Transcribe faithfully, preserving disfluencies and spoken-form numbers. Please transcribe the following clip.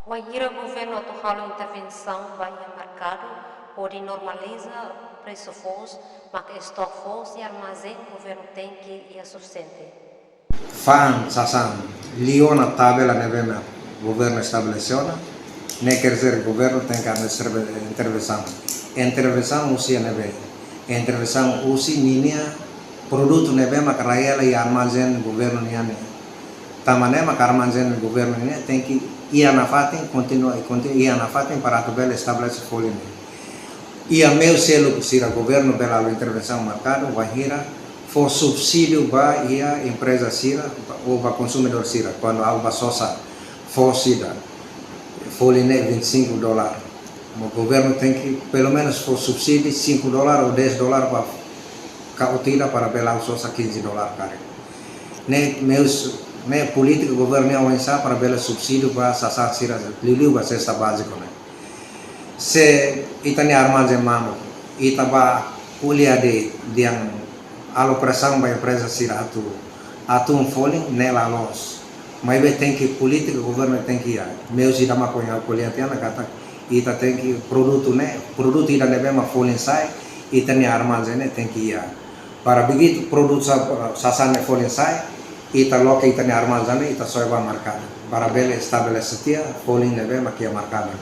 Wainhira governu atu halo intervensaun ba iha merkadu hodi normaliza presu foos, maka estok foos iha armazén governu tenke iha sufisiente. Fa'an sasán liu ona tabela ne'ebé mak governu estabelese ona, ne'e quer dizer governu tenke halo interve-, intervensaun. Intervensaun husi ne'ebé? Intervensaun husi ninia produtu ne'ebé mak rai hela iha armazén governu nian ne'e. Tanba ne'e mak armazén governu nian tenke iha nafatin, kontinua, kontinua iha nafatin para atu bele estabelese folin ne'e. Iha meiu seluk sira governu bele halo intervensaun merkadu, wainhira fó subsídiu ba iha empreza sira, ba, ou ba konsumidór sira, kuandu ha'u bá sosa foos ida, folin ne'e vinte e cinco dólar. Mas governu tenke pelumenus fó subsídiu cinco dólar ou dez dólar ba kaotu ida para bele ha'u sosa quinze dólar karik. Ne'e meius, ne'e polítika governu nian oinsá para bele subsídiu ba sasán sira, liuliu ba sesta bázika ne'e. Se ita-nia armazén mamuk, ita bá ko'alia de'it, dehan halo presaun ba empreza sira atu, atu tun folin ne'e la loos. Maibé tenke polítika governu tenke iha. Meius ida mak ohin ha'u ko'alia tiha ona katak ita tenke produtu ne'e, produtu ida ne'ebé mak folin sa'e, ita-nia armazén ne'e tenke iha. Para begitu produtu sa-, sasán ne'e folin sa'e, ita loke ita-nia armazén ne'e, ita soe ba merkadu. Para bele estabelese tiha folin ne'ebé mak iha merkadu.